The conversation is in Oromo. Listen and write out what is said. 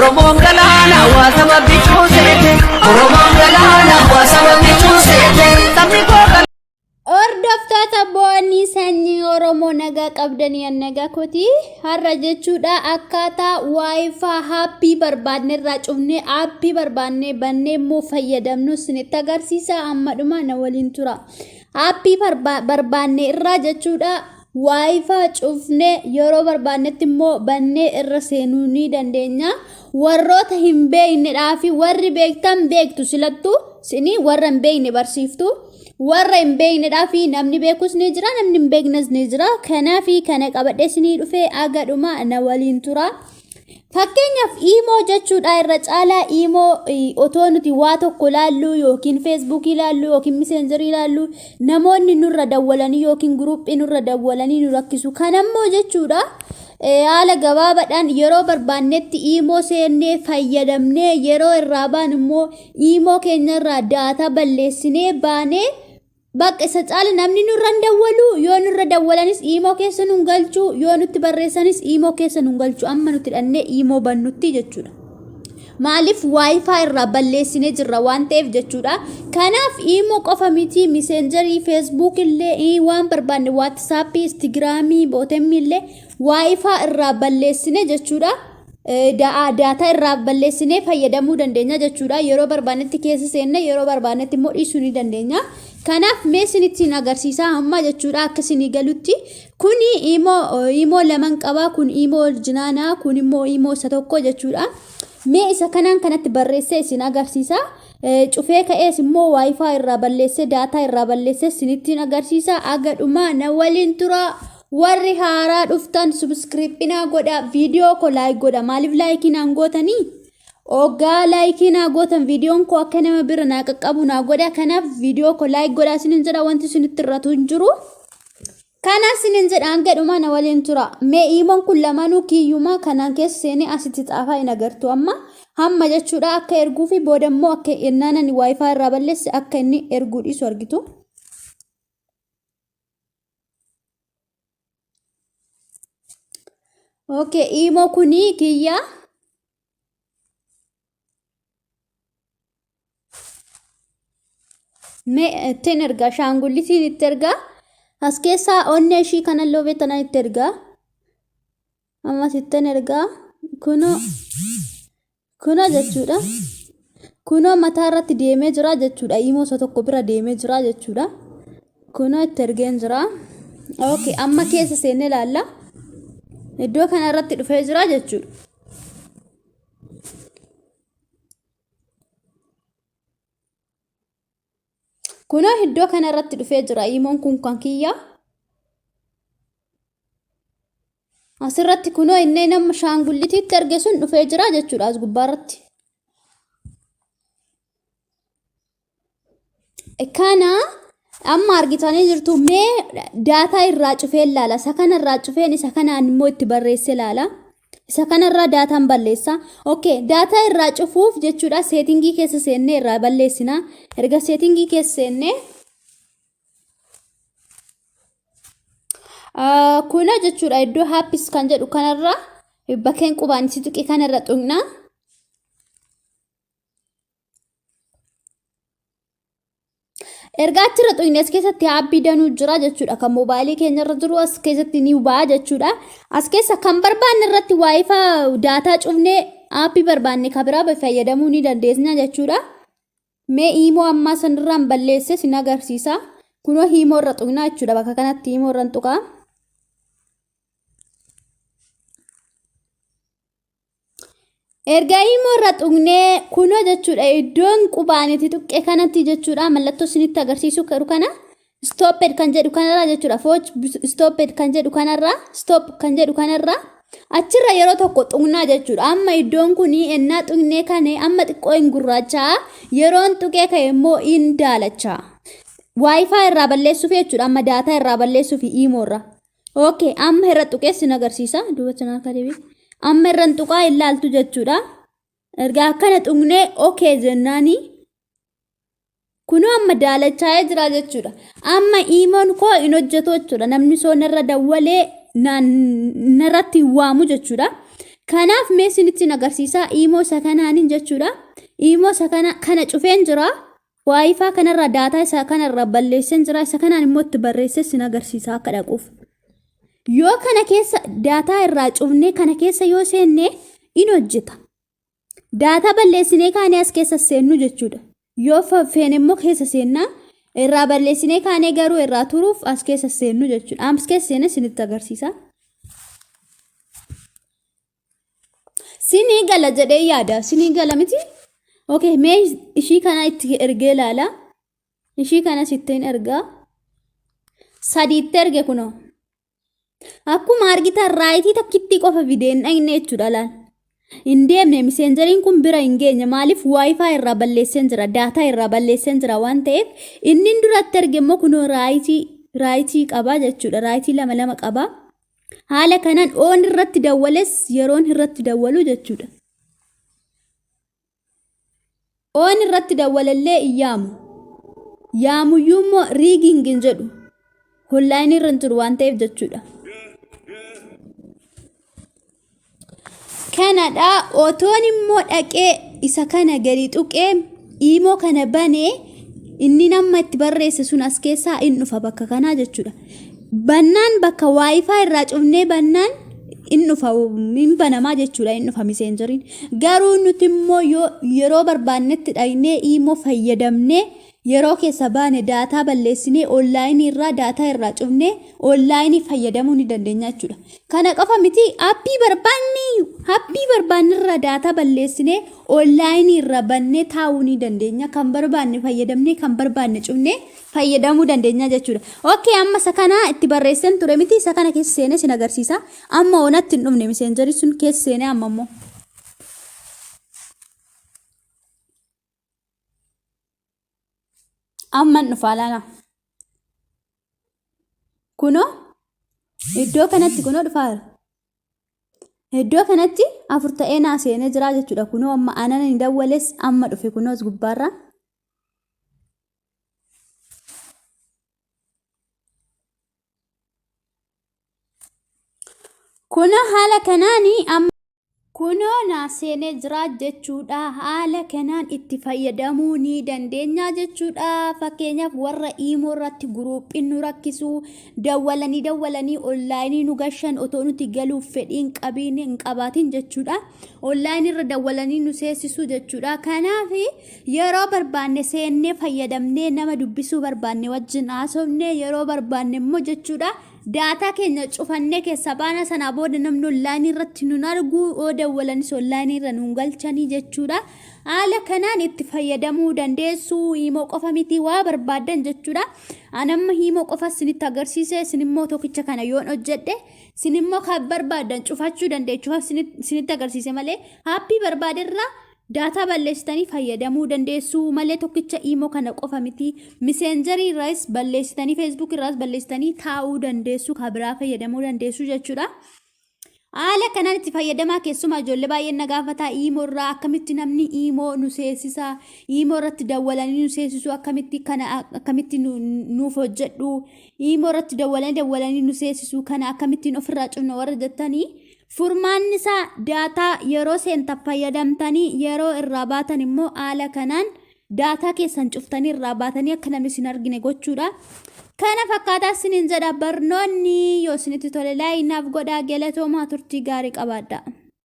Oromoon galaana waa saba bichuu seete. Oromoon galaana waa saba bichuu seete. Sabni koo Hordoftoota boonii sanyii Oromoo nagaa qabdanii an nagaa kooti. Har'a jechuudha akkaataa WiFi aappii barbaadne irraa cufnee aappii barbaadne bannee immoo fayyadamnu isinitti agarsiisa. Amma dhuma na waliin tura. Aappii barbaadne irraa jechuudha WiFi cufnee yeroo barbaadnetti immoo bannee irra seenuu ni dandeenya. Warroota hin beeknedhaa fi warri beektan beektu silattu isinii warra hin beekne barsiiftu. Warra hin beeknedhaa fi namni beekus ni jira namni hin beeknes ni jira. Kanaaf kana qabadhee isinii dhufee aga dhuma na waliin tura. Fakkeenyaaf iimoo jechuudha irra caalaa iimoo otoo nuti waa tokko laallu yookiin feesbuukii laallu yookiin miseenjarii laallu namoonni nurra dawwalanii yookiin guruuphii nurra dawwalanii nu rakkisu. Kanammoo jechuudha haala gabaabaadhaan yeroo barbaannetti iimoo seennee fayyadamnee yeroo irraa baanu immoo iimoo keenyarraa daataa balleessinee baanee Bakka isa caala namni nurra hin dawwalu yoo nurra dawwalanis iimoo keessa nun galchu yoo nutti barreessanis iimoo keessa nun galchu amma nuti dhannee iimoo bannutti jechuudha. Maaliif waayifaa irraa balleessinee jirra waan ta'eef jechuudha. Kanaaf iimoo qofa miti miseenjarii feesbuuk illee waan barbaanne waatisaappii istigiraamii bootemmi illee waayifaa irraa balleessine jechuudha. Daataa irraa balleessinee fayyadamuu dandeenya jechuudha. Yeroo barbaannetti keessa seenne yeroo barbaannetti immoo dhiisuu ni dandeenya. Kanaaf mee isinittiin agarsiisaa amma jechuudha akka isinii galutti. Kuni imoo laman qaba. Kun imoo orijinaanaa kun immoo imoo isa tokko jechuudha. Mee isa kanaan kanatti barreessee isin agarsiisa. Cufee ka'ees immoo waayifaa irraa balleessee daataa irraa balleessee isinittiin agarsiisa. Aga dhumaa na waliin tura. Warri haaraa dhuftan subscribe naa godha viidiyoo koo like godha maaliif like naan gootanii oggaa like naa gootan viidiyoon koo akka nama bira naa qaqqabu naa godha kanaaf viidiyoo koo like godha isinin jedha wanti isinitti irratu hin jiru. Kana isinin jedha hanga dhumaa na waliin tura. Mee iimoon kun lamaanuu kiyyuma kanaan keessa seenee asitti xaafaa hin agartu amma hamma jechuudha akka erguu fi booda immoo akka ennaan ani waayifaa irraa balleesse akka inni erguu dhiisu argitu. Okay, imoo kuni kiyya. Mee ittiin ergaa shaangullitiin itti ergaa. As keessaa onnee ishii kana loobee tanan itti ergaa. Ammas ittiin ergaa. Kunoo Kunoo jechuudha. Kunoo mataa irratti deemee jira jechuudha. Imoo isa tokko bira deemee jira jechuudha. Kunoo itti ergeen jira. Okay, amma keessa seennee ilaalla. Iddoo kana irratti dhufee jira jechuudha. Kunoo iddoo kana irratti dhufee jira. Imoon kun kan kiyya. Asirratti kunoo inni nama shaangullitiitti arge sun dhufee jira jechuudha as gubbaarratti. Kana amma argitanii jirtu mee daataa irraa cufee ilaala. Isa kana irraa cufeen isa kanaan immoo itti barreessee ilaala. Isa kanarraa daataan balleessa. Okay, daataa irraa cufuuf jechuudha seetingii keessa seennee irraa balleessina. Erga seetingii keessa seennee kuna jechuudha iddoo haappis kan jedhu kanarra bakkeen qubaan itti tuqe kanarra tuqna. Erga achirra tuqne as keessatti aappii danuu jira jechuudha. Kan moobaayilii keenya irra jiru as keessatti ni ba'a jechuudha. As keessa kan barbaanne irratti waayifaa daataa cufnee aappii barbaanne kan biraa fayyadamuu ni dandeenya jechuudha. Mee iimoo ammaa sanirraan balleessee sin agarsiisa. Kunoo iimoo irra tuqnaa jechuudha. Bakka kanatti iimoo irra tuqaa. Erga iimoo irra tuqnee kunoo jechuudha iddoon qubaan itti tuqqe kanatti jechuudha mallattoo isinitti agarsiisu jiru kana stopped kan jedhu kanarra jechuudha fooch stopped kan jedhu kanarra stop kan jedhu kanarra achirra yeroo tokko tuqnaa jechuudha amma iddoon kun ennaa tuqnee kane amma xiqqoo hin gurraachaa yeroon tuqee ka'e immoo hin daalachaa waayifaa irraa balleessuuf jechuudha amma daataa irraa balleessuuf iimoo irra. Okay, amma irra tuqee sin agarsiisa. Duuba cinaa akka deebi. Amma irra tuqaa ilaaltu jechuudha. Erga akkana tuqnee okay jennaani. Kunoo amma daalachaa'ee jira jechuudha. Amma iimoon koo hin hojjetu jechuudha. Namni soo narra dawwalee narratti hin waamu jechuudha. Kanaaf mee isinitti agarsiisaa iimoo isa kanaanin jechuudha. Iimoo isa kana cufeen jira. WiFi kanarraa daataa isa kanarraa balleesseen jira. Isa kanaan immoo itti barreessee isin agarsiisa akka dhaquuf. Yoo kana keessa daataa irraa cufnee kana keessa yoo seenne in hojjeta. Daataa balleessinee kaanee as keessa seennu jechuudha. Yoo feene immoo keessa seennaa irraa balleessinee kaanee garuu irraa turuuf as keessa seennu jechuudha. As keessa seenee isinitti agarsiisa. Sinii gala jedhee yaada. Sinii gala miti? Okay, mee ishii kana itti ergee ilaala. Ishii kanas ittiin ergaa. Sadiitti erge kunoo. Akkuma argitan raayitii takkittii qofa fidee hin dhaqne jechuudha laal. Hin deemne Messengeriin kun bira hin geenye maaliif WiFi irraa balleesseen jira daataa irraa balleesseen jira waan ta'eef inni duratti erge immoo kunoo raayitii qaba jechuudha raayitii lama lama qaba. Haala kanaan oon irratti dawwales yeroon irratti dawwalu jechuudha. Oon irratti dawwalallee hin yaamu. Yaamuyyuu immoo ringing hin jedhu. Onlaayinii irra hin jiru waan ta'eef jechuudha. Kanadha otoon immoo dhaqee isa kana gadi tuqee iimoo kana banee inni nama itti barreesse sun as keessaa in dhufa bakka kanaa jechuudha. Bannaan bakka WiFi irraa cufnee bannaan in dhufa in banamaa jechuudha in dhufa Messengeriin. Garuu nuti immoo yoo yeroo barbaannetti dhaqnee iimoo fayyadamnee yeroo keessa baane daataa balleessinee onlaayinii irraa daataa irraa cufnee onlaayinii fayyadamuu ni dandeenya jechuudha. Kana qofa miti aappii barbaanne irraa daataa balleessinee onlaayinii irraa bannee taa'uu ni dandeenya. Kan barbaanne fayyadamnee kan barbaanne cufnee fayyadamuu dandeenya jechuudha. Okay, amma isa kana itti barreesseen ture miti isa kana keessa seenee sin agarsiisa. Amma onatti hin dhufne Messengerii sun keessa seenee amma immoo. Amman dhufaa laala. Kunoo iddoo kanatti kunoo dhufaa jira. Iddoo kanatti afur ta'ee naa seenee jira jechuudha. Kunoo amma anan hin dawwales amma dhufe kunoo as gubbaarra. Kunoo haala kanaani amma kunoo naa seenee jira jechuudha. Haala kanaan itti fayyadamuu ni dandeenya jechuudha. Fakkeenyaaf warra iimoo irratti guruuphiin nu rakkisu dawwalanii dawwalanii onlaayinii nu gashan otoo nuti galuuf fedhii hin qabiin hin qabaatin jechuudha. Onlaayinii irra dawwalanii nu seessisuu jechuudha. Kanaaf yeroo barbaanne seennee fayyadamnee nama dubbisuu barbaanne wajjin haasofnee yeroo barbaanne immoo jechuudha. Daataa keenya cufannee keessa baana sanaa booda namni onlaayinii irratti nun argu yoo dawwalanis onlaayinii irra nun galchanii jechuudha. Haala kanaan itti fayyadamuu dandeessu iimoo qofa miti waa barbaaddan jechuudha. Ani amma iimoo qofa isinitti agarsiise isin immoo tokkicha kana yoon hojjedhe isin immoo kan barbaaddan cufachuu dandeechu isinitti agarsiise malee aappii barbaaderraa daataa balleessitanii fayyadamuu dandeessu malee tokkicha iimoo kana qofa miti. Messengerii irraas balleessitanii Facebook irraas balleessitanii taa'uu dandeessu kan biraa fayyadamuu dandeessu jechuudha. Haala kanaan itti fayyadamaa keessumaa ijoollee baay'een na gaafataa iimoo irraa akkamitti namni iimoo nu seensisa iimoo irratti dawwalanii nu seensisu akkamitti kana akkamitti nuuf hojjedhu iimoo irratti dawwalanii dawwalanii nu seensisu kana akkamittiin ofirraa cufna warra jettanii furmaanni isaa daataa yeroo seentan fayyadamtanii yeroo irraa baatan immoo haala kanaan daataa keessan cuftanii irraa baatanii akka namni isin argine gochuudha. Kana fakkaataa isiniin jedha barnoonni yoo isinitti tole like naaf godhaa galatoomaa turtii gaarii qabaadha.